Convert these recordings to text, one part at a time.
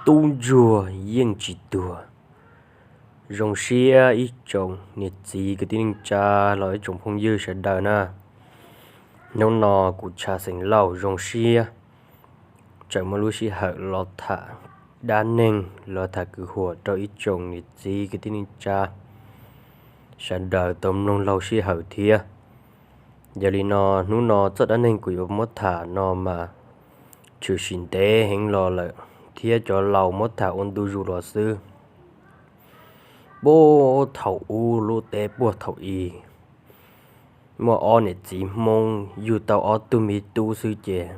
Tub ntsuag yeej tsis tuag. Zoo siab ib tsoom niam txiv kwv tij neej tsa los ib tsoom phooj ywg sawv daws na. Hnub no kuv Tsha Xeem Lauj zoo siab tseem muaj lub sij hawm los tham dab neeg los tham kwv huam rau ib tsoom niam txiv kwv tij neej tsa sawv daws tau mloog laug sij hawm thiab. Yog li no, hnub no txoj dab neeg kuv yuav muab tham no mas tshwm sim ntev heev los lawm thiab cov laus muab tham ua ntu zus los xwb. Puag thaum ub lub teb puag thaum i, muaj ob niam txiv Hmoob yug tau ob tug me tub xwb ces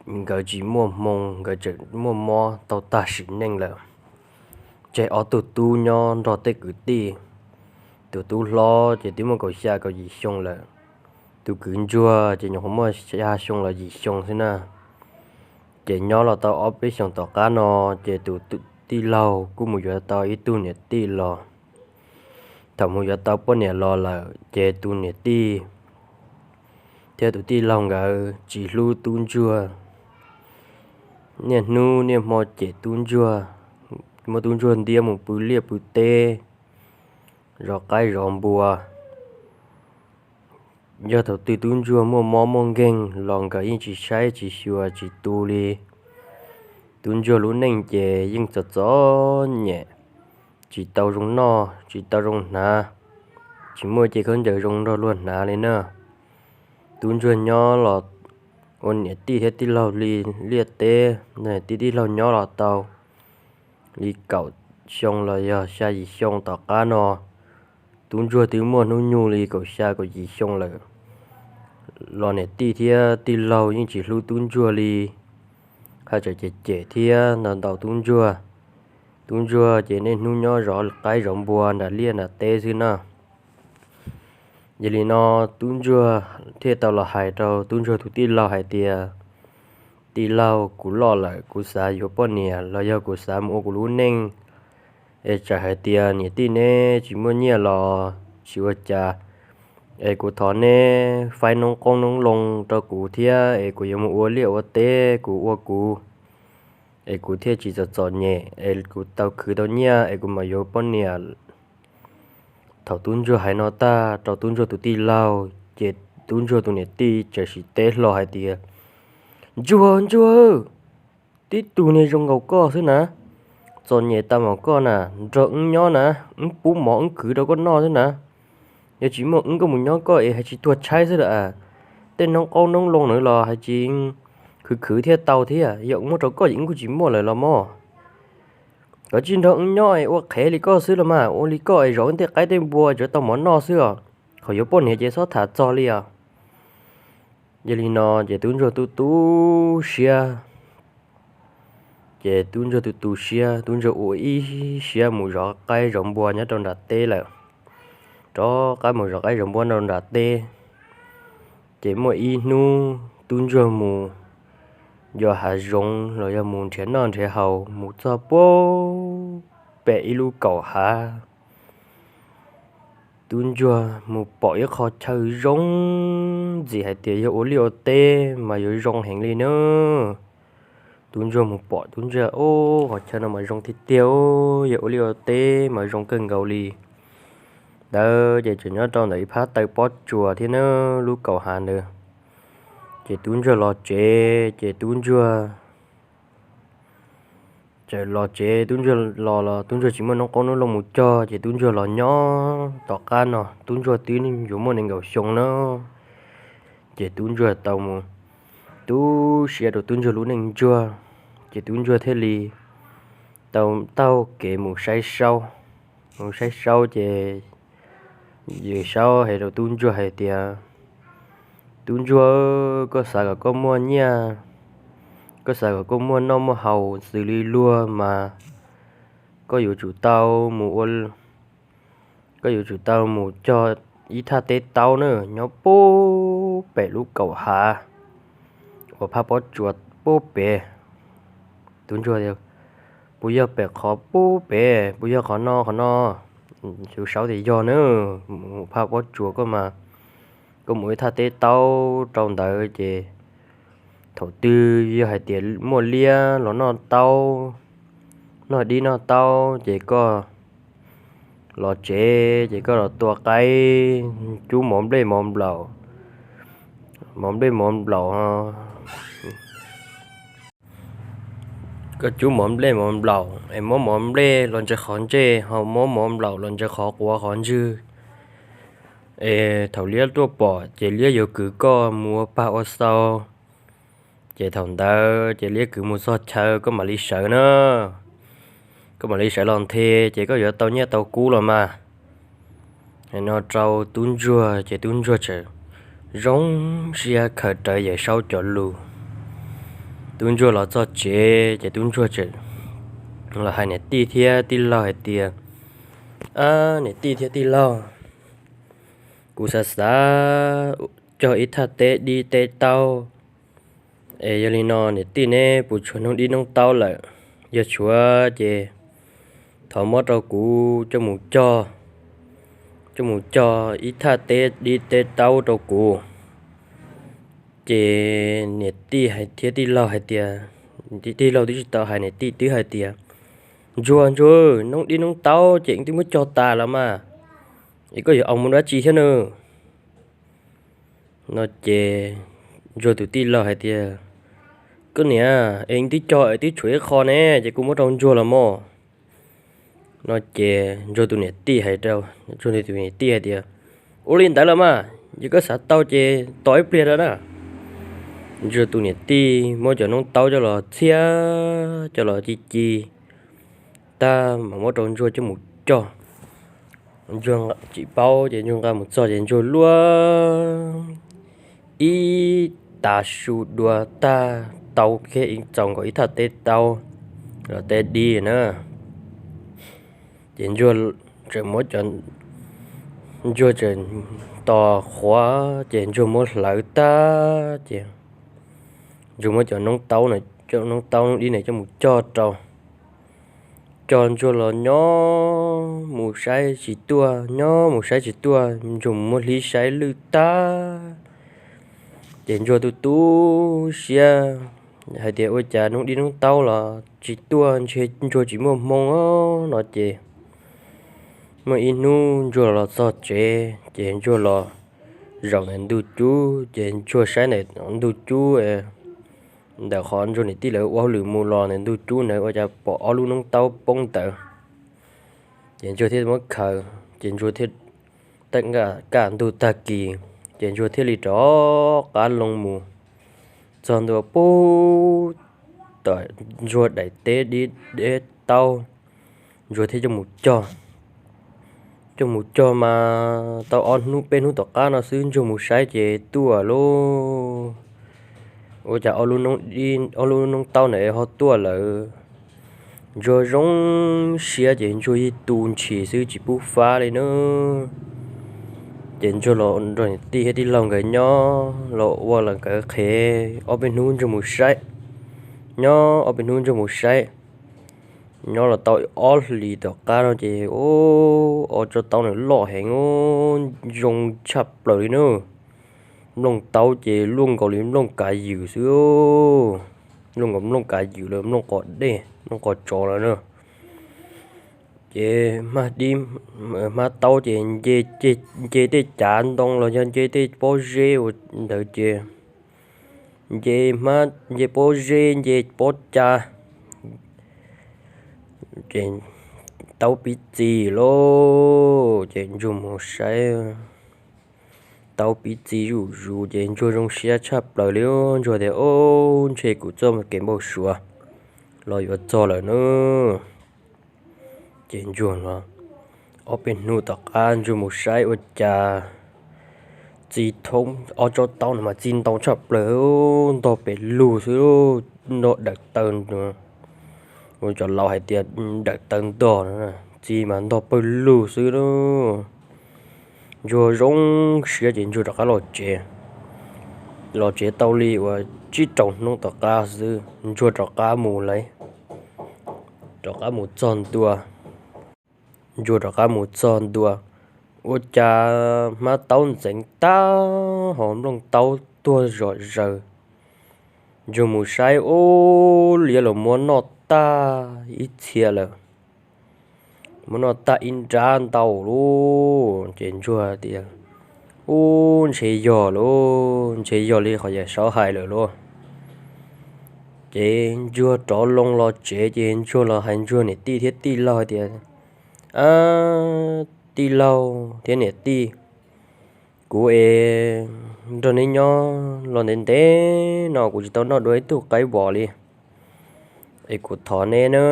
nkawd tsis muaj hmoo, nkawd tseem muaj mob tau tag sim neej lawm. Tseg ob tug tub nyob nrog tej kwv tij. Tus tub hlob ces twb muaj kaum xya kaum yim xyoo lawm. Tus kwv ntsuag ces nyuam qhuav muaj xya xyoo los yim xyoo xwb na. Ces nyob los tau ob peb xyoos tom qab no, ces tus tij laug kuj mus yuav tau ib tug niam tij los. Thaum mus yuav tau poj niam los lawm ces tus niam tij thiab tus tij laug nkawd tsis hlub tub ntsuag. Niaj hnub niaj hmo cem tub ntsuag, muab tub ntsuag ntiab mus pw liaj pw teb, zov qaib zov npua. Yog thaum twg tub ntsuag muaj mob muaj nkeeg los nkawd yeej tsis saib tsis xyuas tsis tu li. Tub ntsuag lub neej ces yeej txom txom nyem, tsis tau zoo noj tsis tau zoo hnav, tsis muaj cev khaub ncaws zoo nrog luag hnav li na. Tub ntsuag nyob los ua niam tij thiab tij laug li liaj teb, tij tij laug nyob los tau li kaum xyoo los yog xya yim xyoo tom qab no. Tub ntsuag twb muaj hnub nyoog li kaum xya kaum yim xyoo lawm, los niam tij thiab tij laug yeej tsis hlub tub ntsuag li, haj tseem cem cem thiab ntaus ntaus tub ntsuag. Tub ntsuag ces niaj hnub nyob zov qaib zov npua nram liaj nram teb xwb na. Yog li no, tub ntsuag thiaj tau los hais rau tub ntsuag tus tij laug hais tias, tij laug, kuv loj lawm, kuv xav yuav poj niam los yog kuv xav mus ua kuv lub neej, es tsam hais tias niam tij neb tsis muaj nyiaj los tsis ua cas, es kuv thov neb faib noob qoob noob loo rau kuv thiab es kuv yuav mus ua liaj ua teb kuv ua kuv, es kuv thiaj tsis txom txom nyem es kuv tau khwv tau nyiaj es kuv mam yuav poj niam. Thaum tub ntsuag hais no tag rau tub ntsuag tus tij laug ces tub ntsuag tus niam tij txawm sim teb hlo hais tias, ntsuag ntsuag, tib tug niag zoo nkaus koj xwb na, txom nyem tag npaum koj na, nrog wb nyob na, wb pub mov wb khwv rau koj noj xwb na. Yog tsis muaj wb koj mus nyob koj es hais tsis tuag tshaib xwb lawm. Tej noob qoob noob loo na los hais tsis khwv khwv thiaj tau thiab, yog muab rau koj ces wb kuj tsis muaj lawm los mog. Koj tsis nrog wb nyob es ua qhev li koj xwb los mas, ua li koj es zov tej qaib tej npua tsuav tau mov noj xwb os. Qhov yuav poj niam ces txhob tham txog li os. Yog li no ces tub ntsuag tu tu siab, ces tub ntsuag tu tu siab, tub ntsuag ua ib siab mus zov qaib zov npua nyob rau nram teb lawm. Rov qab mus zov qaib zov npua rau nram teb, ces muaj ib hnub tub ntsuag mus yos hav zoov los yog mus nrhiav noj nrhiav haus mus txog puag pem ib lub kaum hav. Tub ntsuag mus pom ib qho chaw zoo ntxim hais tias yog ua liaj ua teb mas yuav zoo heev li na. Tub ntsuag mus pom tub ntsuag, ub, qhov chaw no mas zoo tiag tiag, yog ua liaj ua teb mas zoo kawg nkaus li. Ntawd ces tseem nyob rau ntawm ib phab taw pob tsuas thiab na, lub kaum hav ntawd. Ces tub ntsuag los tsev, ces tub ntsuag txawm los tsev, tub ntsuag los los tub ntsuag tsis muaj noob qoob noob loo mus cog, ces tub ntsuag los nyob tom qab no, tub ntsuag twb yuav muaj nees nkaum xyoo na. Ces tub ntsuag tau mus tu siab rau tub ntsuag lub neej ntsuag, ces tub ntsuag thiaj li tau taug kev mus saib saub. Mus saib saub ces yawm saub hais rau tub ntsuag hais tias, tub ntsuag, koj xav kom koj muaj nyiaj, koj xav kom koj muaj noj muaj haus xws li luag mas koj yuav tsum tau mus ua, koj yuav tsum tau mus cog ib thaj teb taub na, nyob puag pem lub kaum hav uas phab pob tsuas puag pem. Tub ntsuag tias, puas yog pem qhov puag pem, puas yog qhov no qhov no? Yawm saub tias yog na, mus phab pob tsuas koj mas, koj mus ib thaj teb taub rau ntawd ces Thaum twg yog hais tias muaj liab los noj taub, noj dib noj taub ces koj los tsev ces koj los tua qaib, cub mov nplej mov nplaum, mov nplej mov nplaum, koj cub mov nplej mov nplaum es muab mov nplej los ntsaws qhov ntsej, ho muab mov nplaum los ntsaws qhov quav qhov ntswg. Es thaum liab tuaj pom ces liab yuav kwv koj mus ua pag ua xau. Ces thaum ntawd ces liab kwv mus txog chaw koj mam li sawv na, koj mam li sawv los nthe, ces koj yuav tau nyiaj tau kub los mas. Hais no rau tub ntsuag ces tub ntsuag txawm zoo siab khaws rawv Yawm Saub cov lus. Tub ntsuag los txog tsev ces tub ntsuag txawm los hais niam tij thiab tij laug hais tias, Ab, niam tij thiab tij laug, kuv xav xav cog ib thaj teb dib teb taub, es yog li no niam tij neb puas tshuav noob dib noob taub lawm? Yog tshuav ces thov muab rau kuv coj mus cog, coj mus cog ib thaj teb dib teb taub rau kuv. Ces niam tij hais thiab tij laug hais tias, tij laug twb tsis tau hais, niam tij twb hais tias, Ntsuag, ntsuag, noob dib noob taub ces twb muab cog tas los mas, es koj yuav ua mus dab tsi thiab na? No ces ntsuag tus tij laug hais tias, Koj niam, es twb cog es twb tshuav ib qho ne, ces kuv muab rau ntsuag los mas. No ces ntsuag tus niam tij hais rau, ntsuag tus niam tij hais tias, Ua li ntawd los mas, yog koj xav tau ces tos ib pliag rau na. Ntsuag tus niam tij muab cov noob taub coj los txhiab coj los ci ci tag mam muab rau ntsuag coj mus cog. Ntsuag tsis paub ces ntsuag nqa mus txog ces ntsuag luaj ib tav su dua tag, tau kiag txaus nkaus ib thaj teb taub los teb dib na. Ces ntsuag tseem muab cov, ntsuag tseem tos qhuav ces ntsuag muab hlawv tag ces ntsuag muab cov noob taub, cov noob taub noob dib ne coj mus cog rau, cog ntsuag los nyob mus saib tsis tuaj, nyob mus saib tsis tuaj, ntsuag mus muab hlib saib lwj tag. Ces ntsuag tu tu siab hais tias, Ua cas noob dib noob taub los tsis tuaj, ntshe ntsuag tsis muaj hmoo no ces muaj ib hnub ntsuag los txog tsev ces ntsuag los zaum ntawm ntug cub ces ntsuag saib ntawm ntug cub, ntawm qhov ntsuag niam tij lawv ua hauj lwm mus los ntawm ntug cub ntawd ua cas pom ob lub noob taub poob ntawd. Ces ntsuag thiaj muab khaws ces ntsuag thiaj, kaj ntug tag kis ces ntsuag thiaj li rov qab loo mus txog ntua pub tom ntsuag daim teb dib deb taub, ntsuag thiaj coj mus cog. Coj mus cog mas tau ob hnub peb hnub tom qab no xwb ntsuag mus saib ces tuaj lauj. Ua cas ob lub noob taub ntawd ho tuaj lawm. Ntsuag zoo siab ces ntsuag yeej tu ntshis xwb tsis pub fab li na. Ces ntsuag los nrog niam tij thiab tij laug nkawd nyob los ua los nkawd qhev ob peb hnub ntsuag mus saib, nyob ob peb hnub ntsuag mus saib. Nyob los tau ob hlis tom qab no ces ob tsob taub ntawd loj heev, zoo tshaj plaws li na. Nplooj taub ces luaj nkaus li nplooj kav ywm xwb, luaj nkaus nplooj kav ywm los nplooj qos dej nplooj qos tsov lawm na. Ces hmab dib, hmab taub ces nce tej cav ntoo los yog nce tej pob zeb ua ntawd ces nce, nce pob zeb nce pob cav, ces taub pib txi lauj. Ces ntsuag mus saib taub pib txi zuj zus ces ntsuag zoo siab tshaj plaws li. Ntsuag tias, Ob, ntshe kuv txoj kev npau suav los yuav txog lawm na. Ces ntsuag los ob peb hnub tom qab ntsuag mus saib ua cas txi thoob ob tsob taub no mas txi ntau tshaj plaws, ntog pes lug xwb, ntog dawm taw, ua cov laus hais tias dawm taw ntog no, txi mas ntog pawg lug xwb lauj. Ntsuag zoo siab ces ntsuag rov qab los tsev. Los tsev tau li uas tsib rau hnub tom qab xwb ntsuag rov qab mus lawm, rov qab mus txog ntua. Ntsuag rov qab mus txog ntua, ua cas hmab taub ntxeev tag ho nplooj taub tuag zom zaws. Ntsuag mus saib ub, liab los muab noj tag ib txhia lawm, muab noj tag ib nrab ntau lauj. Ces ntsuag tias, ub, ntshe yog lauj, ntshe yog li qhov yawm saub hais lawm lauj. Ces ntsuag rov loo los tsev ces ntsuag los hais ntsuag niam tij thiab tij laug hais tias, a, tij laug thiab niam tij, kuv es nrog neb nyob los ntev ntev no kuv tsis tau noj dua ib tug qaib vom li. Es kuv thov neb na,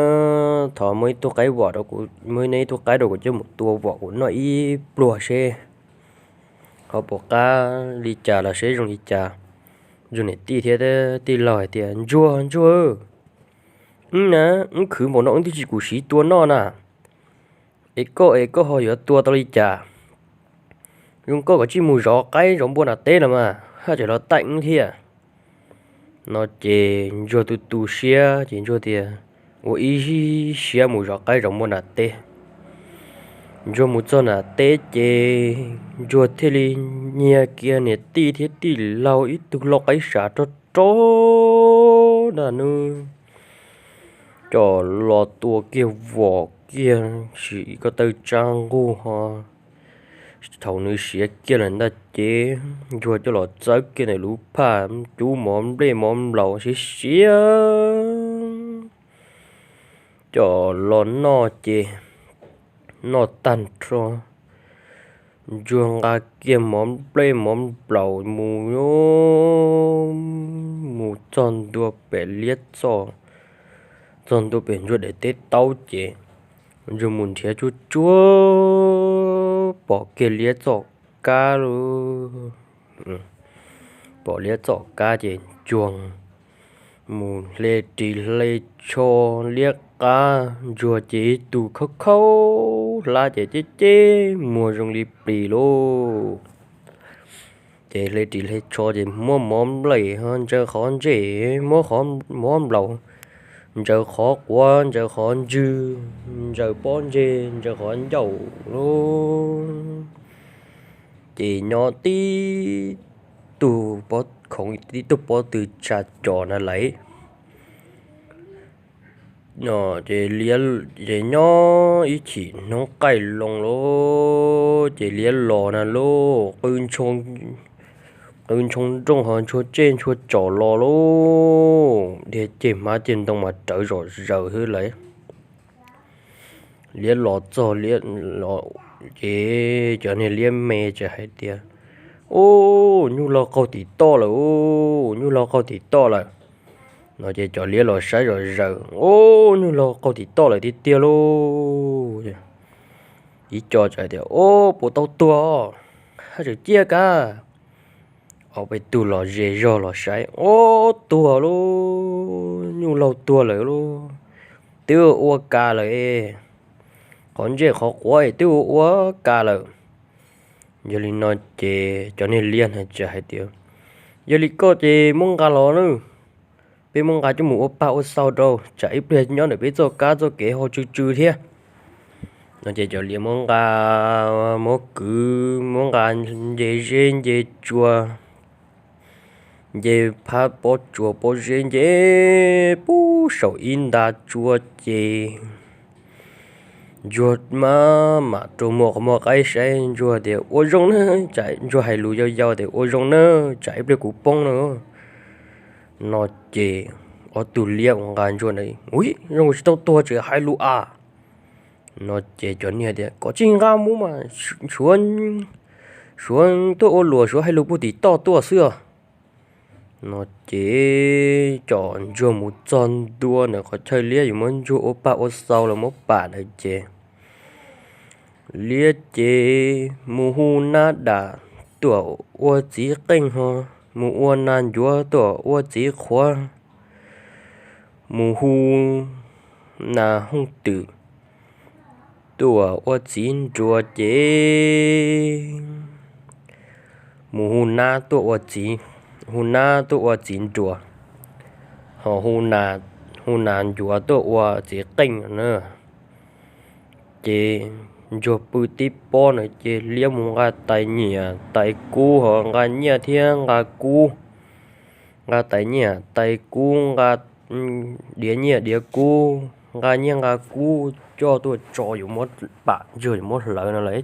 thov muab ib tug qaib vom rau kuv, muab neb ib tug qaib rau kuv coj mus tua vom kuv noj ib pluag seb ho puas qab li cas los seb zoo li cas. Ntsuag niam tij thiab tij laug hais tias, ntsuag, ntsuag, wb na, wb khwv npaum no wb twb tsis kum siv tua noj na. Es koj es koj ho yuav tua tau li cas? Zoo koj kom tsij mus zov qaib zov npua nram teb los mas haj tseem los taij wb thiab. No ces ntsuag tu tu siab ces ntsuag tias, ua ib siab mus zov qaib zov npua nram teb. Ntsuag mus txog nram teb ces ntsuag thiaj li nyiag kiag niam tij thiab tij laug ib tug lau qaib sav rog rog na nws, coj los tua kiag vom kiag sim ko taw tsa nqug ho. Thaum nws siav kiag lawm ntag ces ntsuag coj los txawb kiag ntawm lub phaj cub mov nplej mov nplaum siav siav coj los noj ces noj tag nrho, ntsuag nqa kiag mov nplej mov nplaum mus, mus txog ntua pem liab txoj, txog ntua pem ntsuag daim teb taub ces ntsuag mus nrhiav tsuag tsuag pom kiag liab txoj kab lauj. Pom liab txoj kab ces ntsuag mus hle ris hle tsho liab qab, ntsuag ces ib tug khaub khaub hlab ces ceb ceb muag zoo li plis lauj. Ces hle ris hle tsho ces muab mov nplej ho ntsaws qhov ntsej, muab mov nplaum ntsaws qhov quav ntsaws qhov ntswg, ntsaws pob ntseg ntsaws qhov ncauj lauj. Ces nyob tib tug pob khoov tib tug pob tw tsa cos na lawm. Ces nyob ib chim hnub qaij loo lauj, ces liab los na lauj, qw ntshoo nrooj ho ntshua tsej ntshua tsom los lauj, dhia ceg hmab ceg ntoo mas rawv zom zaws xwb lawm. Liab los txog liab, ces cov niag liab me txawm hais tias, ub, nyuj laug qaug tim toj lawm, ub, nyuj laug qaug tim toj lawm. No ces cov liab los saib zom zaws, ub, nyuj laug qaug tim toj lawm tiag tiag lauj. Ib co txawm tias, ub, puas tau tuag, haj tseem ciaj kab. Ob peb tug los ze zog los saib, ub, tuag lauj, nyuj laug tuag lawm lauj, twb ua ka lawm, qhov ntsej qhov quav es twb ua ua ka lawm. Yog li no ces cov niag liab na txawm hais tias, yog li koj ces muab nqa los nawb, peb muab nqa coj mus ua paj ua xau rau, tsam ib pliag nyob ntawm peb txoj kab txoj kev ho tsw tsw thiab. No ces cov liab muab nqa, muab kwv, muab nqa nce zeb nce tsua, nce phab pob tsuas pob zeb nce pub saum ib nta tsua ces ntsuag maj mam rua muag qhov muag qaib saib, ntsuag tias ua zoo na, tsam ntsuag hais lus yau yau tias ua zoo na, tsam ib pliag kuv poob na. No ces ob tug liab uas nqa ntsuag na, ui, zoo tsis tau tuag tseem hais lus a. No ces cov niag tias kom tsij nqa mus mas, suav, suav tuaj ua luam suav hais lus puag tim toj tuaj xwb os. No ces cov ntsuag mus txog ntua ntawm qhov chaw liab yuav muab ntsuag ua paj ua xau los muab pam ntawd ces liab ces mus hu nab dam tuaj ua txiv qeej ho, mus ua nas ncuav tuaj ua txiv qhuav, mus hu nas hooj twm tuaj ua txiv nruas ces, mus hu nab tuaj ua txiv, hu nab tuaj ua txiv nruas, ho hu nas ncuav tuaj ua txiv qeej na. Ces ntsuag pw tib pob na ces liab mus nqa tais nyiam tais kub ho nqa nyiaj thiab nqa kub nqa tais nyiaj tais kub, nqa diav nyiaj diav kub, nqa nyiaj nqa kub coj tuaj tso yuav muab pam ntsuag yuav muab hlawv no lawm.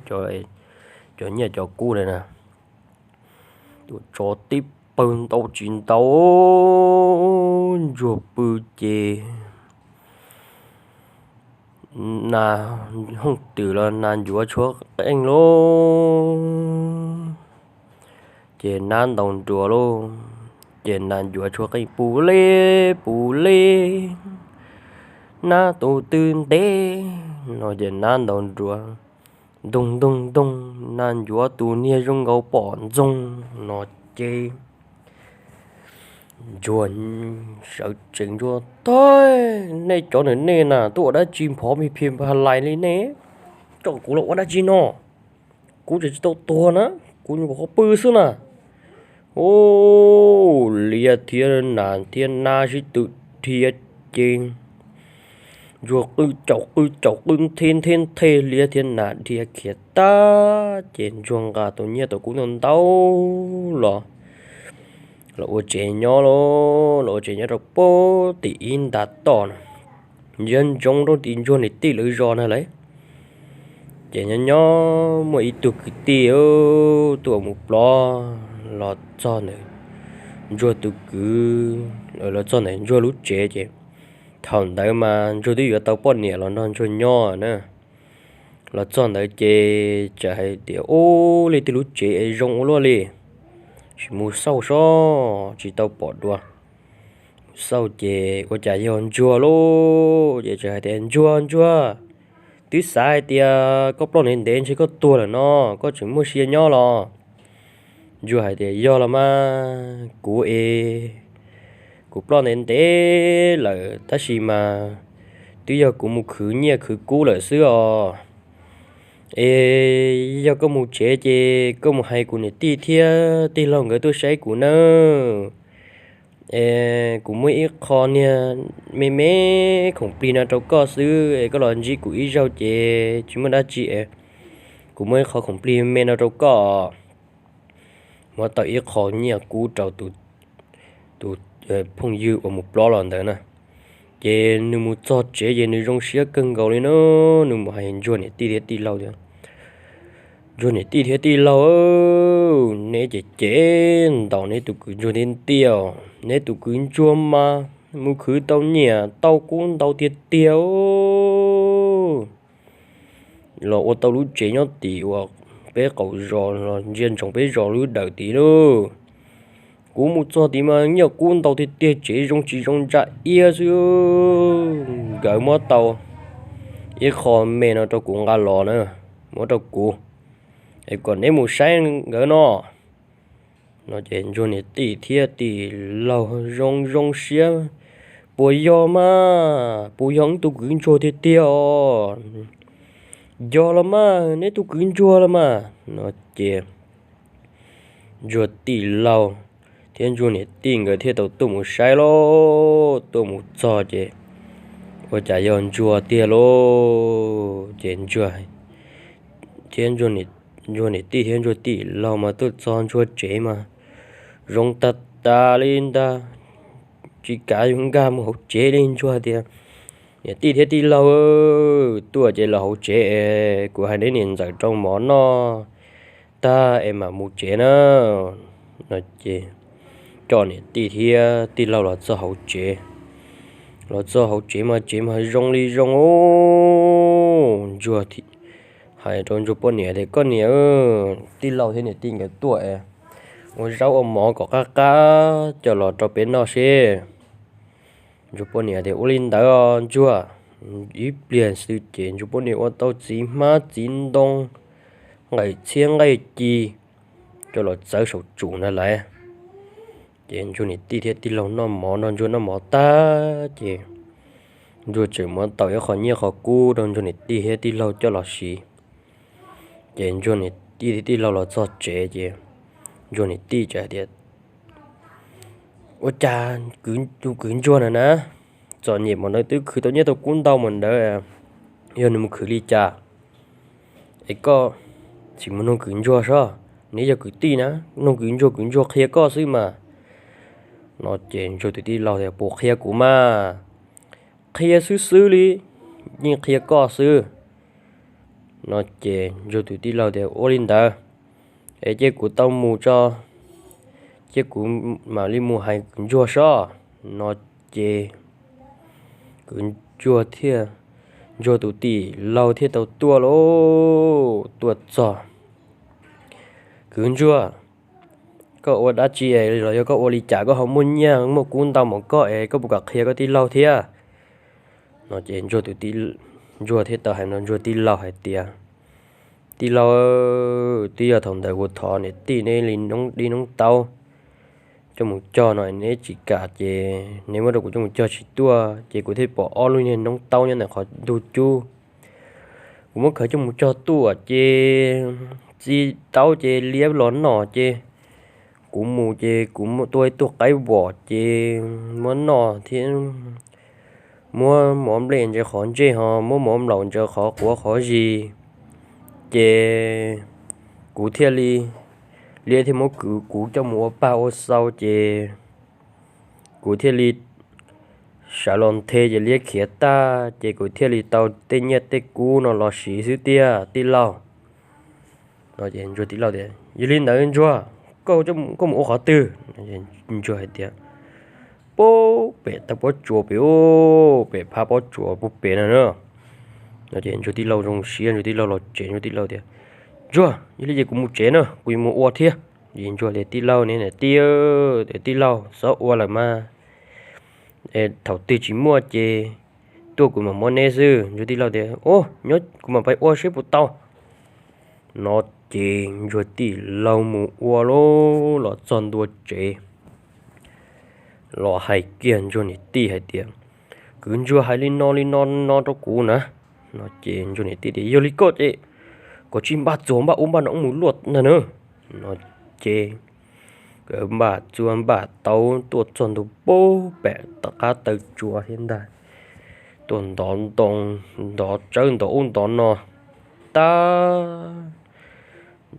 Cov nyiaj cov kub na, tuaj tso tib pawg ntau tsis ntau, ntsuag pw ces nas hooj twm los nas ncuav tshuab qeej lauj. Ces nab ntaus nruas lauj, ces nas ncuav tshuab qeej pus li pus li, nab tus twg ntev no ces nab ntaus nruas, ntoog ntoog ntoog, nas ncuav tus niag zoo nkaus pom ntxoog no ces ntsuag sawv tsees ntsuag, Tag, nej cov nws nej na tuaj ua dab tsi nphov mi phi pha lais li nej, coj kuv los ua dab tsi no? Kuv tseem tsis tau tuag na, kuv nyuam qhuav pw xwb na. Ub, liab thiab nas thiab nab sib tw dhia ces ntsuag qw caum qw caum qw nthe nthe nthe, liab thiab nas dhia khiav tag ces ntsuag nqa tau nyiaj tau kub ntau ntau los, los ua tsev nyob lauj, los ua tsev nyob rau pem tim ib nta toj na, ntsia ntsoov rau tim ntsuag niam tij lawv zos na lawm. Ces nyob nyob muaj ib tug kwv tij tuaj mus plob los txog ntawm ntsuag tus kwv, los txog ntawm ntsuag lub tsev ces thaum ntawd mas ntsuag twb yuav tau poj niam los nrog ntsuag nyob na. Los txog ntawd ces txawm hais tias, Ub, leej twg lub tsev es zoo ua luaj li, sim mus xauj sob, tsis tau pom dua. Mus xauj ces ua cas yog ntsuag lauj. Ces txawm hais tias, Ntsuag, ntsuag, twb xav hais tias koj ploj ntev ntev ntshe koj tuag lawm no, koj tseem muaj sia nyob los? Ntsuag hais tias, Yog los mas, kuv es kuv ploj ntev ntev lawm tab sis mas twb yog kuv mus khwv nyiaj khwv kub lawm xwb os. Es yog koj mus tsev ces koj mus hais kuv niam tij thiab tij laug nkawd tuaj saib kuv nawb. Es kuv muaj ib qho niag me me khoom plig no rau koj xwb es koj los ntsib kuv ib zaug ces tsis muaj dab tsi es kuv muaj ib qho khoom plig me no rau koj. Muab tau ib qho nyiaj kub rau tus, tus phooj ywg uas mus plob los ntawd na. Ces nws mus txog tsev ces nws zoo siab kawg nkaus li na, nws mus hais ntsuag niam tij thiab tij laug tias, Ntsuag niam tij thiab tij laug, neb ces cem ntaus neb tus kwv ntsuag thiab tiag. Neb tus kwv ntsuag mas mus khwv tau nyiaj tau kub ntau tiag tiag los ua tau lub tsev nyob tim uas peb qaum zos los ntsia ntsoov peb zos lub dawm tid lauj. Kuv mus txog tid mas nyiaj kub ntau tiag tiag, tsev zoo tsis zoo ntsa iab xwb. Nkawd muab tau ib qho me no rau kuv nqa los na, muab rau kuv es kom neb mus saib nkawd no. No ces ntsuag niam tij thiab tij laug zoo zoo siab, Puas yog mas? Puas yog wb tus kwv ntsuag tiag tiag os? Yog los mas, neb tus kwv ntsuag los mas. No ces ntsuag tij laug thiab ntsuag niam tij nkawd thiaj tau tuaj mus saib lauj. Tuaj mus txog ces ua cas yog ntsuag tiag lauj. Ces ntsuag thiab ntsuag niam tij thiab ntsuag tij laug mas tuaj txog ntsuag tsev mas zoo tag tas li ntag, tsis kav nkag mus hauv tsev li. Ntsuag tias, Niam tij thiab tij laug, tuaj ces los hauv tsev es kuv hais neb niam ntxawm rau mov noj tag es mam mus tsev na. No ces coj niam tij thiab tij laug los txog hauv tsev. Los txog hauv tsev mas tsev mas zoo li zoo os. Ntsuag hais rau ntsuag poj niam tias, Koj niam, tij laug thiab niam tij nkawd tuaj es ua zaub ua mov kom qab qab coj los rau peb noj seb. Ntsuag poj niam tias, Ua li ntawd os ntsuag. Ib pliag xwb ces ntsuag poj niam ua tau txiv hmab txiv ntoo, nqaim txhiab nqaij ci coj los txawb saum tsum ntag lauj. Ces ntsuag niam tij thiab tij laug noj mov, nrog ntsuag noj mov tag ces ntsuag tseem muab tau ib qho nyiaj qhov kub rau ntsuag niam tij thiab tij laug coj los siv. Ces ntsuag niam tij thiab tij laug los txog tsev ces ntsuag niam tij txawm hais tias, Ua cas tus kwv ntsuag na na, txom nyem mas ntawd twb khwv tau nyiaj tau kub ntau mas ntawd, yog nws mus khwv li cas es koj tsis mus noog kwv ntsuag sob? Neb yog kwv tij na, noog kwv ntsuag, kwv ntsuag qhia koj xwb mas. No ces ntsuag tus tij laug tias, Puas qhia kuv mas? Qhia xwb xwb li, yeej qhia koj xwb. No ces ntsuag tus tij laug tias, Ua li ntawd es cia kuv tau mus tso, cia kuv mam li mus hais kwv ntsuag sob. No ces kwv ntsuag thiaj, ntsuag tus tij laug thiaj tau tuaj lauj. Tuaj txog, Kwv ntsuag, koj ua dab tsi es los yog koj ua li cas koj ho muaj nyiaj muaj kub ntau mas koj es koj puas kam qhia koj tij laug thiab? No ces ntsuag thiaj tau hais rau ntsuag tij laug hais tias, Tij laug, twb yog thaum ntawd kuv thov niam tij neb li noob dib noob taub coj mus cog no neb tsis kam ces neb muab rau kuv coj mus cog tsis tuaj ces kuv thiaj pom ob lub niag noob taub nyob ntawm qhov ntug cub. Kuv muab khaws coj mus cog tuaj ces txi taub ces liab los noj ces kuv mus ces kuv tua ib tug qaib vom ces muab noj thiab muab mov nplej ntsaws qhov ntsej ho muab mov nplaum ntsaws qhov quav qhov zis ces kuv thiaj li, liab thiaj muab kwv kuv coj mus ua pag ua xau ces kuv thiaj li sawv los nthe ces liab khiav tag ces kuv thiaj li tau tej nyiaj tej kub no los siv xwb tiag tij laug. No ces ntsuag tij laug tias, Yog li ntawd ntsuag, koj, koj mus ua qhov twg? Ntsuag hais tias, Pub pem tau pob tsuas pem, pem phab pob tsuas pub pem no na. No ces ntsuag tij laug zoo siab, ntsuag tij laug los tsev, ntsuag tij laug tias, Ntsuag, yog li ces kuv mus tsev na, kuv yuav mus ua thiab. Ces ntsuag tias, Tij laug ne, niam tij, tij laug txhob ua lawm mas, thaum twg tsis muaj ces tuaj kuv mam muab neb xwb. Ntsuag tij laug tias, Ua, nyob kuv mam pais ua seb puas tau. No ces ntsuag tij laug mus ua lauj, los txog ntua tsev los hais kiag ntsuag niam tij hais tias, Kwv ntsuag hais li no li no no rau kuv na. No ces ntsuag niam tij tias, Yog li koj ces koj cia li npaj txuas npaj ub npaj no mus luaj ntag na. No ces nkawd npaj txuas npaj taub tuaj txog ntua pem tom qab taw tsua thiab ntag, tuaj ntov ntoo, ntov tsawb ntov ub ntov no tag,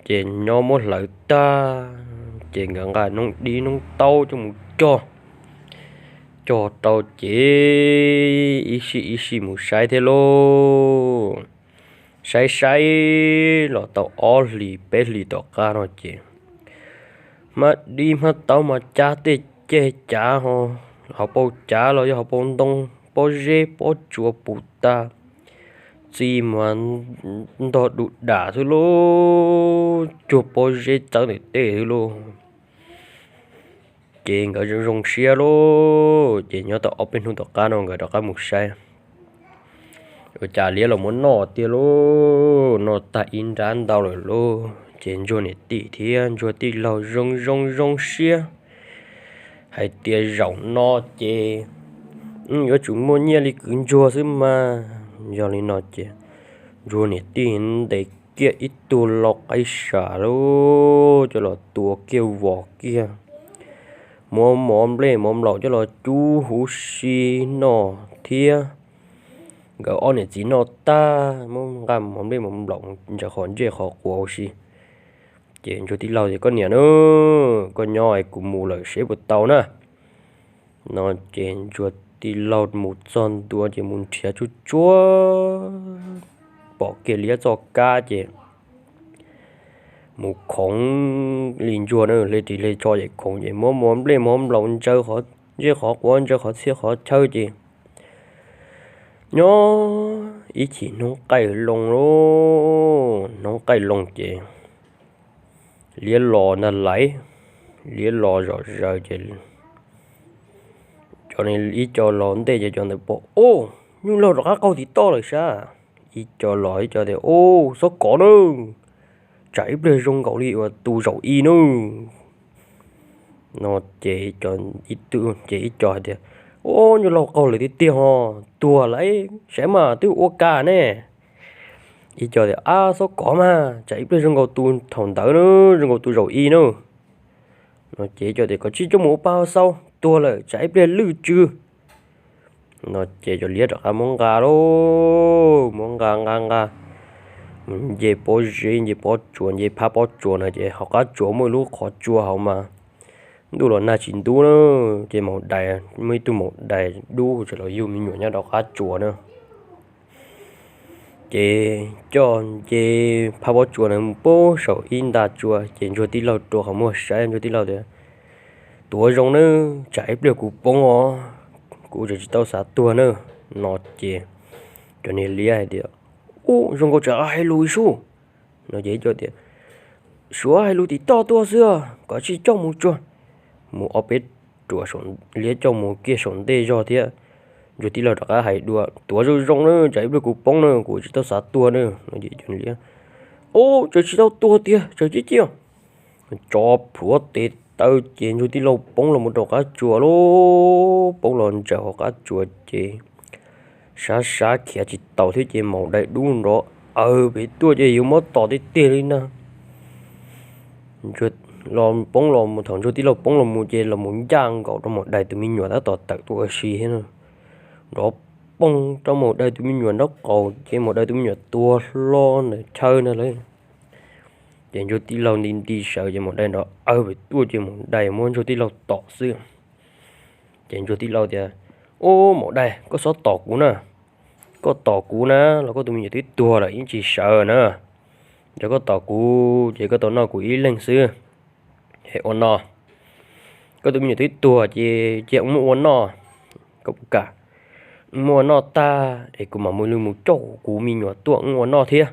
ces nyob muab hlawv tag, ces nkawd nqa noob dib noob taub coj mus cog, cog rau ces ib sij ib sij mus saib thiab lauj. Saib saib los tau ob hlis peb hlis tom qab no ces hmab dib hmab taub mas cab tej ceg cav ho, hauv paus cav los yog hauv paus ntoo, pob zeb pob tsuas puv tas, txi mas ntog du dam xwb lauj, cuag pob zeb txawb ntawm tej xwb lauj. Ces nkawd zoo zoo siab lauj, ces nyob tau ob peb hnub tom qab no nkawd rov qab mus saib, ua cas liab los muab noj tiag lauj, noj tag ib nrab ntau lawm lauj. Ces ntsuag niam tij thiab ntsuag tij laug zoo zoo zoo siab hais tias zaum no ces yuav tsum muaj nyiaj li kwv ntsuag xwb mas. Yog li no ces ntsuag niam tij ntes kiag ib tug lau qaib sam lauj, coj los tua kiag vos kiag, muab mov nplej mov nplaum coj los cub huv si noj thiab. Nkawd ob niam txiv noj tag muab nqa mov nplej mov nplaum ntsaws qhov ntsej qhov quav huv si, ces ntsuag tij laug tias, Koj niam na, koj nyob es kuv mus lawm seb puas tau na. No ces ntsuag tij laug mus txog ntua ces mus nrhiav tsuj tsuag, pom kiag liab txoj kab ces mus khoov li ntsuag na, hle ris hle tsho ces khoov ces muab mov nplej mov nplaum ntsaws qhov ntsej qhov quav ntsaws qhov txhia qhov chaw ces nyob ib chim hnub qaij loo lauj, hnub qaij loo ces liab los ntag lauj, liab los zom zaws ces cov ib co los ntej ces cov ntawd pom, Ub, nyuj laug rov qab qaug tim toj lawm sab. Ib co los ib co tias, Ub, xob kov na, tsam ib pliag zoo nkaus li uas tus zaum i na. No ces ib co hais tias, Ub, nyuj laug qaug lawm tiag tiag ho, tuag lawm, saib mas twb ua cas ne. Ib co tias, Ab, xob kov mas, tsam ib pliag zoo nkaus tus thaum ntawd na, zoo nkaus tus zaum i na. No ces ib co tias, Koj cia li coj mus ua paj xau, tuag lawm tsam ib pliag lwj tsw. No ces cov liab rov qab muab nqa lauj, muab nqa nqa nqa, nce pob zeb nce pob tsuas nce phab pob tsuas na ces hauv qab tsuas muaj ib lub qhov tsua hauv mas ntuj los nag tsis ntub na, ces maum dais, muaj ib tug maum dais dub tseem los yug me nyuam nyob rov qab tsuas na. Ces coj nce phab pob tsuas na mus pem saum ib nta tsua, ces ntsuag tij laug rua qhov muag saib, ntsuag tij laug tias, Tuav zoo nawb, tsam ib pliag kuv poob os, kuv tseem tsis tau xav tuag na. No ces cov niag liab hais tias, Ub, zoo nkaus tsam hais lus ib sub. No ces cov tias, Suav hais lus tim toj tuaj xwb, kom tsis coj mus tsuag. Mus ob peb ruam, liab coj mus kiag saum ntej zog thiab. Ntsuag tij laug rov qab hais dua, Tuav zoo zoo na, tsam ib pliag kuv poob na, kuv tsis tau xav tuag na. No ces cov niag liab, Ub, tseem tsis tau tuag tiag, tseem cia ciaj. Tso plhuav tes taw ces ntsuag tij laug poob los mus rau qab tsuas lauj, poob los ntsaws hauv qab tsuas ces sab sab khiav tsis taus thiab ces maum dais dub nrov aws pem tuaj ces yuav muab tom tiag tiag li na. Los poob los mus, thaum ntsuag tij laug poob los mus ces los mus ncaj nkaus rau maum dais tus me nyuam tab tom tawm tuaj ua si thiab na. Nrov poog rau maum dais tus me nyuam nraub qaum ces maum dais tus me nyuam tuag hlo ntawm chaw na lawm. Ces ntsuag tij laug nti nti sawv ces maum dais nrov aws pem tuaj ces maum dais muab ntsuag tij laug tom xwb. Ces ntsuag tij laug tias, Ub, maum dais, koj txhob tom kuv na. Koj tom kuv na los koj tus me nyuam twb tuag lawm yeej tsis sawv na. Yog koj tom kuv ces koj tau noj kuv ib leeg xwb. Es ua no, koj tus me nyuam twb tuag ces cia wb muab ua noj. Koj puas kam? Wb muab ua noj tag es kuv mam mus li mus coj kuv me nyuam tuaj wb ua noj thiab.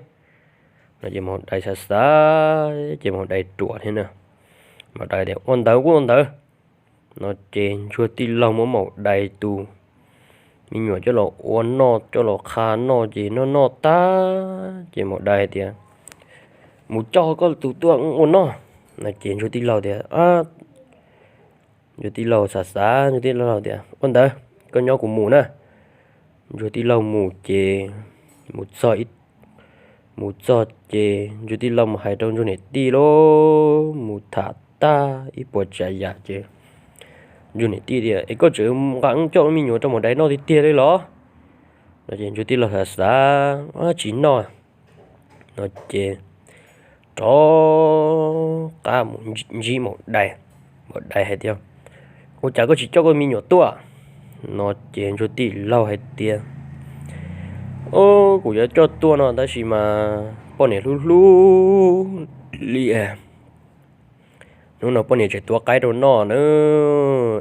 No ces maum dais xav xav ces maum dais ruam thiab na. Maum dais tias, Ua ntawd kuj ua ntawd. No ces ntsuag tij laug muab maum dais tus me nyuam coj los ua noj, coj los qha noj ces noj noj tag ces maum dais tias, Mus coj koj tus tuaj ua noj. No ces ntsuag tij laug tias, Ntsuag tij laug xav xav, ntsuag tij laug tias, Ua ntawd koj nyob kuv mus na. Ntsuag tij laug mus ces mus txog ib mus txog ces ntsuag tij laug mus hais rau ntsuag niam tij lauj, mus tham tag ib puas tsav yam ces ntsuag niam tij tias, Es koj tseem nqa wb coj me nyuam rau maum dais noj tiag tiag li los? No ces ntsuag tij laug xav xav, Tsis noj. No ces rov qab mus ntsib maum dais. Maum dais hais tias, Ua cas koj tsis coj koj me nyuam tuaj? No ces ntsuag tij laug hais tias, Kuv yuav coj tuaj no tab sis mas poj niam hlub hlub li, hnub no poj niam tseem tuav qaib rau noj na,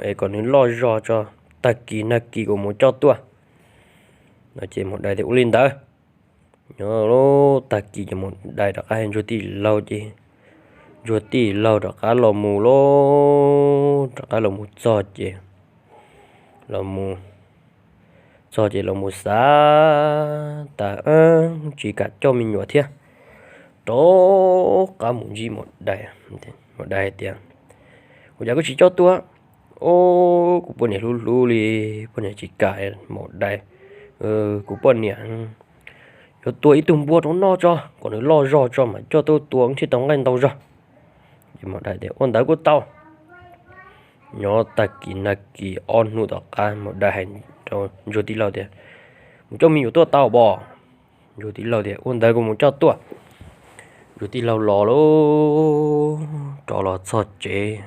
es kom nws loj zog tso, tag kis nag kis kuv mus coj tuaj. No ces maum dais tias, Ua li ntawd. Nyob tag kis ces maum dais rov qab hais ntsuag tij laug ces ntsuag tij laug rov qab los mus lauj, rov qab los mus txog ces los mus txog ces los mus xav tas tsis kam coj me nyuam thiab, rov qab mus ntsib maum dais. Maum dais hais tias, Ua cas koj tsis coj tuaj? Os, kuv poj niam hlub hlub li, poj niam tsis kam. Maum dais, Kuv poj niam yuav tua ib tug npua rau noj tso, kom nws loj zog tso mam coj tuaj tua thiaj tau nqaij ntau zog. Ces maum dais tias, Ua ntawd kuj tau. Nyob tag kis nag kis ob hnub tom qab maum dais hais rau ntsuag tij laug tias, Mus coj me nyuam tuaj tau pom? Ntsuag tij laug tias, Ua ntawd kuv mus coj tuaj. Ntsuag tij laug los lauj, rov los txog tsev,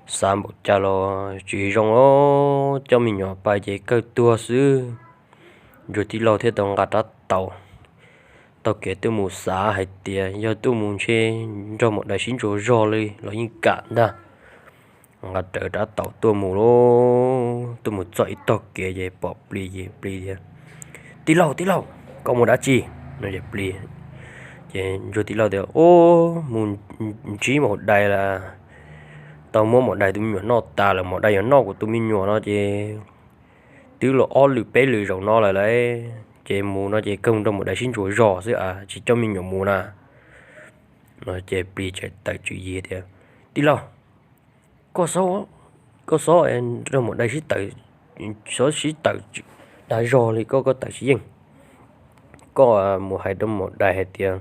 xav npaum cas los tsis zoo os, coj me nyuam pais ces kawg tuag xwb. Ntsuag tij laug thiaj tau nqa rab taus taug kev tuaj mus xav hais tias yog tuaj mus ntshe nrog maum dais sib ntsuas zog li los yeej kam ntag. Nqa rawv rab taus tuaj mus lauj, tuaj mus txog ib tog kev ces pom plis ces plis tias, Tij laug, tij laug, koj mus dab tsi? No ces plis, ces ntsuag tij laug tias, Os, mus ntsib maum dais lawm, tau muab maum dais tus me nyuam noj tas lawm, maum dais yuav noj kuv tus me nyuam no ces twb los ob lwm peb lwm zaum no lawm lauj, ces mus no ces kawg nrog maum dais sib ntsuas zog xwb a, tsis coj me nyuam mus na. No ces plis txawm tawm tswv yim tias, Tij laug, koj xob, koj xob nrog maum dais sib tawm, xob sib tawm dag zog li, koj koj tawm tsis yeej. Koj mus hais rau maum dais hais tias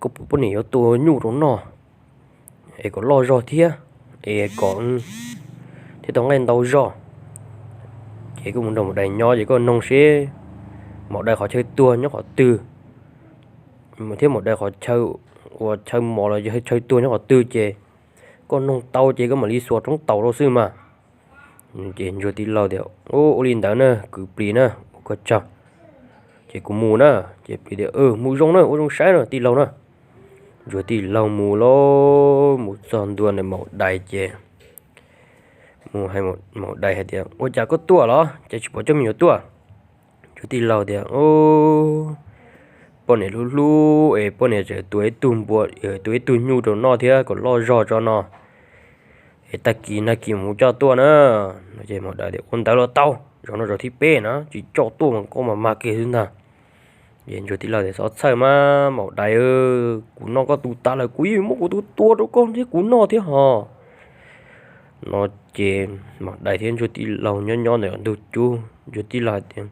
koj poj niam yuav tua nyuj rau noj es kom loj zog thiab, es kom thiaj tau nqaij ntau zog. Ces koj mus nrog maum dais nyob ces koj noog seb maum dais qhov chaw tuag nyob qhov twg, thiab maum dais qhov chaw uas chaw mos los yog chaw tuag nyob qhov twg ces koj noog tau ces koj mam li xuas roob taus rau xwb mas. Ces ntsuag tij laug tias, Ua li ntawd na kwv plis na, ua koj tsaug, ces kuv mus na. Ces plis tias, Mus zoo na, ua zoo saib na tij laug na. Ntsuag tij laug mus lauj, mus txog ntua ntawm maum dais ces mus hais maum dais hais tias, Ua cas koj tuaj los cas tsis pom coj me nyuam tuaj? Ntsuag tij laug tias, Poj niam hlub hlub es poj niam tseem tua ib tug npua, tua ib tug nyuj rau noj thiab kom loj zog tso no, es tag kis nag kis mus coj tuaj na. Ces maum dais tias, Ua ntawd los tau, zaum no zaum thib peb na, tsis coj tuaj mas koj mas mag kiag xwb ntag. Ces ntsuag tij laug tias, Txhob txhawj mas maum dais, kuv noj koj tus tas lawm kuv yeej muab kuv tus tua rau koj thiab kuv noj thiab hos. No ces maum dais thiab ntsuag tij laug nyob nyob ntawm ntug cub, ntsuag tij laug hais tias,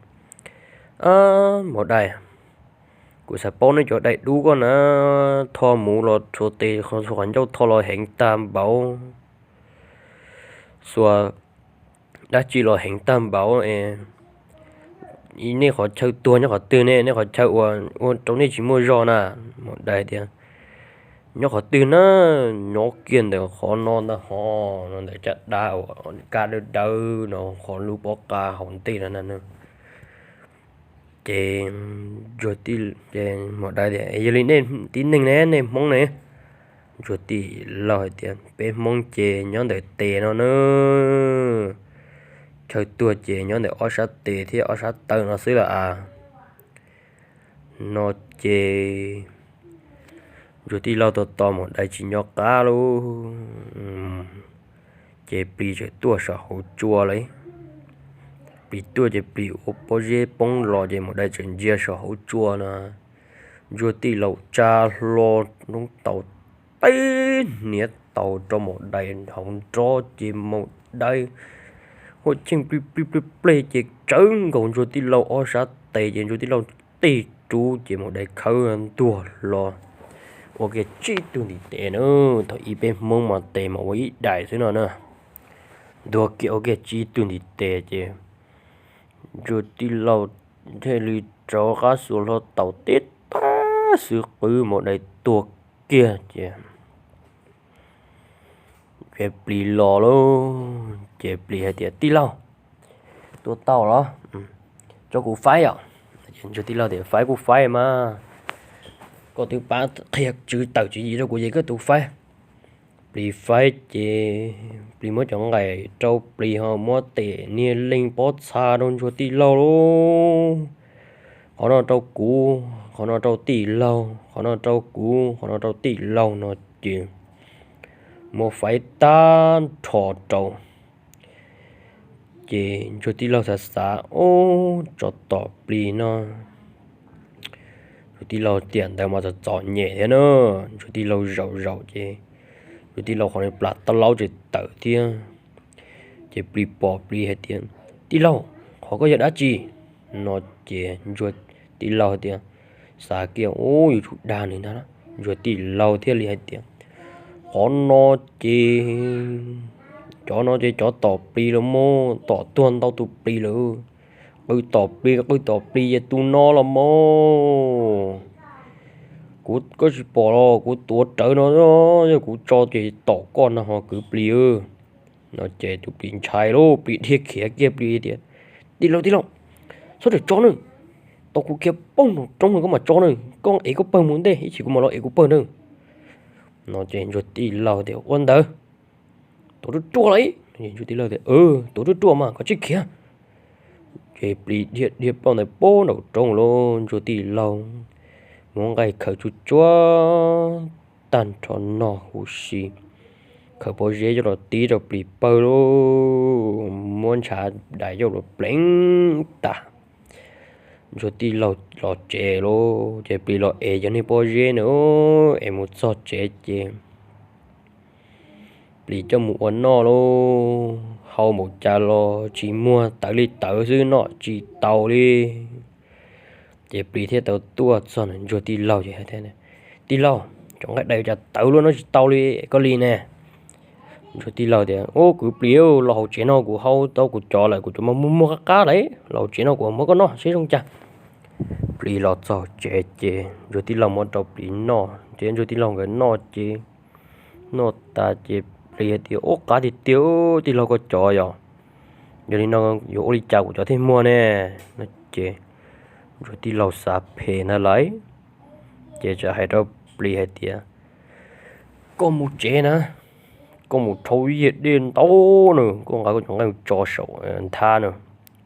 Maum dais, kuv xav paub nej cov dais dub koj na, tho mus los rhuav tes, qhov ncauj tho los heev tag npaum, xuas dab tsi los heev tag npaum es, nej qhov chaw tuag nyob qhov twg ne, nej qhov chaw uas ua rau nej tsis muaj zog na? Maum dais tias, Nyob qhov twg na? Nyob kiag ntawm qhov no ntag hos, no ntawm caj dab uas kab dawb dawb no, qhov lub pob qa hauv ntej no na. Ces ntsuag tij, ces maum dais tias, Yog li nej tib neeg ne, nej Hmoob ne? Ntsuag tij laug hais tias, Peb Hmoob ces nyob ntawm tes no na, chaw tuag ces nyob ntawm ob sab tes thiab ob sab taw no xwb lawm as. No ces ntsuag tij laug tos tos maum dais tsis nco qab lauj, ces plis txawm tuaj saum hauv tsua lauj. Plis tuaj ces plis ua pob zeb poob los ces maum dais txawm ntsia saum hauv tsua no, ntsuag tij laug tsa hlo roob taus tib hniav taus rau maum dais hauv nrob ces maum dais huaj cheej plig plig plig pleg ces tsawv nkaus ntsuag tij laug ob sab tes ces ntsuag tij laug tej rub ces maum dais khawb ntuag hlo ua kiag tsib tug ntiv tes na. Thaum ub peb Hmoob mas tes mas ua ib daim xwb no na. Ntuag kiag ua kiag tsib tug ntiv tes ces ntsuag tij laug thiaj li rov qab xuas hlo taus tib tag xwb qwb maum dais tuag kiag ces ces plis los lauj. Ces plis hais tias, Tij laug, tua tau los? Tso kuv faib os. Ntsuag tij laug tias, Faib kuj faib mas, koj twb pab qhia tswv tawm tswv yim rau kuv ces koj tus faib. Plis faib ces plis muab cov nqaim rau plis ho muab tes niag leeg pob txha rau ntsuag tij laug lauj. Qhov no rau kuv, qhov no rau tij laug, qhov no rau kuv, qhov no rau tij laug no ces muab faib tag nrho rau. Ces ntsuag tij laug xav xav, Ub, tsov tom plis no. Ntsuag tij laug tiam ntawd mas txom txom nyem thiab na. Ntsuag tij laug zaum zaum ces ntsuag tij laug qhov plas tab laub tseem tawm thiab. Ces plis pom plis hais tias, Tij laug, qhov ko yog dab tsi? No ces ntsuag tij laug hais tias, Xav kiag, Ub, yuav tsum dag nws ntag. Ntsuag tij laug thiaj li hais tias, Qhov no ces, cov no ces cov tom plis los mas, tom tuag ntau tus plis lawm. Qw tom plis, qw tom plis ces tus no los mas. Kuv, koj tsis pom los kuv tuav rawv no, yog kuv tso ces tom koj no ho kwv plis. No ces tus plis ntshai lauj, plis dhia khiav kiag plis tias, Tij laug, tij laug, txhob rawm tso na, tau kuv khiav poob nraum roob koj mam tso na, koj ev koj pawg mus ntej ib chim kuv mam los ev kuv pawg na. No ces ntsuag tij laug tias, Ua ntawd, tuav ruaj ruaj los? Ntsuag tij laug tias, Tuav ruaj ruaj mas koj tsis khiav. Ces plis dhia dhia plaws ntawd poob nraum roob lauj. Ntsuag tij laug muab nqaij khaws tsuag tsuag tag nrho no huv si, khaws pob zeb coj los tib rau plis pawg lauj, muab ntshav dais coj los pleev tas. Ntsuag tij laug los tsev lauj, ces plis los ev cov niag pob zeb na, es mus txog tsev ces plis coj mus ua noj lauj, hau npaum cas los tsis muag, tawv li tawv xwb, noj tsis tau li. Ces plis thiaj tau tuaj txog ntawm ntsuag tij laug ces, Tij laug, cov nqaij dais cas tawv luaj, noj tsis tau li, koj li ne? Ntsuag tij laug tias, Ub, kwv plis, los hauv tsev no, kuv hau tau kuv cov lawm, kuv cov mas muag muag qab qab lawm, los hauv tsev no kuv muab koj noj seb zoo cas. Plis los txog tsev ces ntsuag tij laug muab rau plis noj, ces ntsuag tij laug nkawd noj ces, noj tas ces Plis hais tias, Ub, qab tiag tiag, tij laug koj cov yog, yog li no yuav ua li cas kuv cov thiaj muag ne? No ces ntsuag tij laug xav phem ntag lauj, ces txawm hais rau Plis hais tias, Koj mus tsev na, koj mus rhaub ib yias dej ntau na, koj nqa koj cov nqaij tso saum nthab na,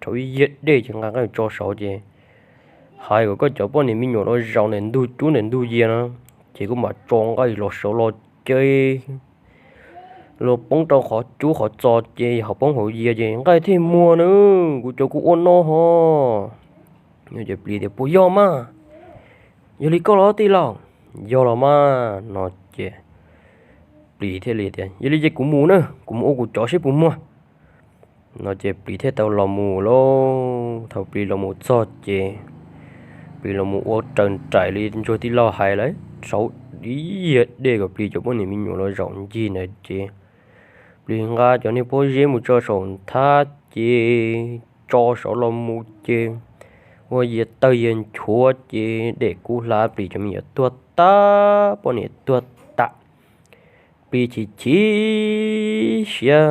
rhaub ib yias dej ces nqa nqaij tso saud ces hais kom koj cov poj niam me nyuam los zaum ntawm ntug cub ntawm ntug yias no, ces koj mam tso nqaij los saud los ces los poob rau qhov cub qhov txos ces ho poob hauv yias ces nqaij thiaj muag na, kuv cov kuv ua no ho. Ces Plis tias, Puas yog mas? Yog li koj los tij laug? Yog los mas. No ces Plis thiaj li tias, Yog li ces kuv mus na, kuv mus ua kuv cov seb puas muag. No ces Plis thiaj tau los mus lauj. Thaum Plis los mus txog ces Plis los mus ua raws nraim li ntsuag tij laug hais lawm, rhaub ib yias dej kom Plis cov poj niam me nyuam los zaum ncig ntawd ces Plis nqa cov niag pob zeb mus tso saum nthab ces tso saud los mus ces ua yias tawg yias nchuav ces dej kub hlab, Plis cov me nyuam tuag tas, poj niam tuag tas. Plis chim chim siab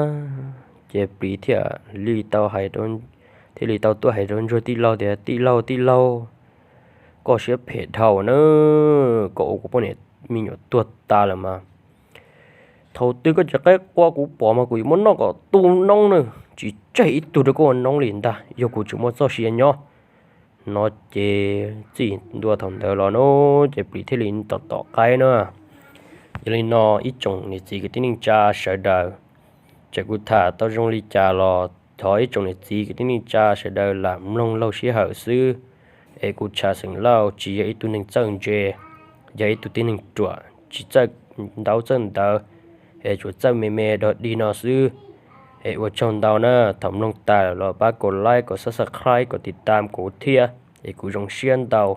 ces Plis thiaj li tau hais, thiaj li tau tuaj hais rau ntsuag tij laug tias, Tij laug, tij laug, koj siab phem dhau na, koj ua kuv poj niam me nyuam tuag tas lawm mas. Thaum twg koj tsis qaib qua kuv pom mas kuv yuav muab noj kom tu noob na, tsis tseg ib tug rau koj ua noob li ntag, yog kuv tsis muaj txoj sia nyob. No ces txij ntua thaum ntawd los no ces Plis thiaj li tom tom qaib na. Yog li no ib tsoom niam txiv kwv tij neej tsa sawv daws, txawm kuv tham tau zoo li cas los thov ib tsoom niam txiv kwv tij neej tsa sawv daws lam mloog laug sij hawm xwb. Es kuv Tshav Xeem Lauj tsis yog ib tug neeg txawj ntse, yog ib tug tib neeg ruam tsis txawj ntaub txawj ntawv, es tsuas txawj me me dog dig no xwb. Es ua tsaug ntau na, thaum mloog tas los pab kom like, kom subscribe, kom tiv tam kuv thiab, es kuv zoo siab ntau.